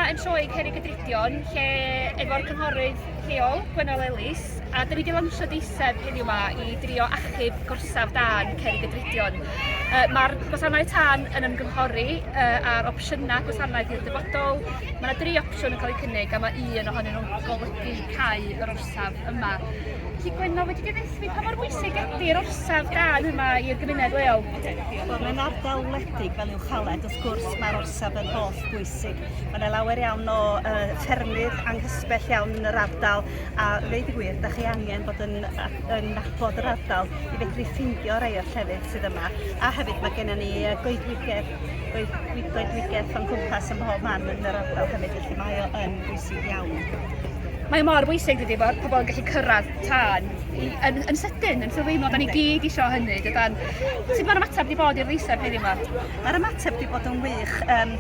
yn Sioe Cerrig y Drudion, lle efo'r cynghorydd lleol, Gwennol Ellis, a dyn ni wedi lansio deiseb heddiw yma i drio achub gorsaf dân Cerrig y Drudion. Mae'r gwasanaeth tân yn ymgynghori ar opsiynau gwasanaeth i'r dyfodol. Mae yna dri opsiwn yn cael eu cynnig a mae un ohonyn nhw'n golygu cau yr orsaf yma. Felly Gwenno, fedri di ddeutha fi pa mor bwysig ydy'r orsaf dân yma i'r gymuned leol? Wel, mae'n ardal wledig fel Uwchaled, wrth gwrs mae'r orsaf yn holl bwysig. Mae yna lawer iawn o uh, ffermydd anghysbell iawn yn yr ardal a ddeud y gwir, da chi angen bod yn, yn nabod yr ardal i fedru ffeindio rhai o'r llefydd sydd yma. A hefyd mae gennym ni goedwigaeth, goedwigaeth o'n cwmpas ym mhob man yn yr ardal hefyd, felly mae o yn bwysig iawn. Mae mor bwysig dydy bod pobl yn gallu cyrraedd tân i, yn, yn sydyn, yn sylfaenol. Da ni gyd isio hynny, dydan. Sut mae'r ymateb wedi bod i'r ddeiseb heddiw yma? Mae'r ymateb wedi bod yn wych. Um,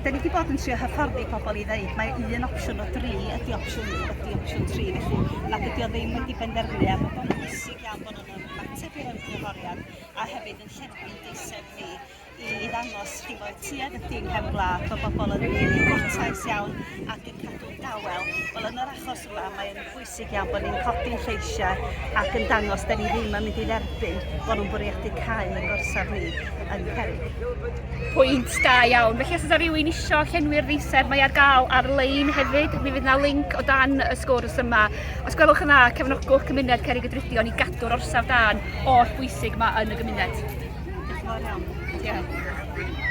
da ni wedi bod yn trio hyfforddi pobl i ddeud mae un opsiwn o dri ydy opsiwn, ydy opsiwn tri, felly nad ydy o ddim wedi benderfynu a bod o'n bwysig iawn bod nhw'n ymateb i'r ymgynghoriad a hefyd yn llenwi'n deiseb ni i ddangos chi bod tuedd ydy yng nghefn gwlad bod bobl yn rili gwrtais iawn ac yn cadw'n dawel. Wel yn yr achos yma mae'n bwysig iawn bod ni'n codi'n lleisiau ac yn dangos da ni ddim yn mynd i dderbyn bod nhw'n bwriadu cau yn gorsaf ni yn Cerrig. Pwynt da iawn. Felly os oes rhywun isio llenwi'r ddeiseb, mae ar gael ar-lein hefyd. Mi fydd yna link o dan y sgwrs yma. Os gwelwch yn dda, cefnogwch cymuned Cerrig y Drudion i gadw'r orsaf dân oll bwysig yma yn y gymuned. Diolch yn fawr iawn. Diolch.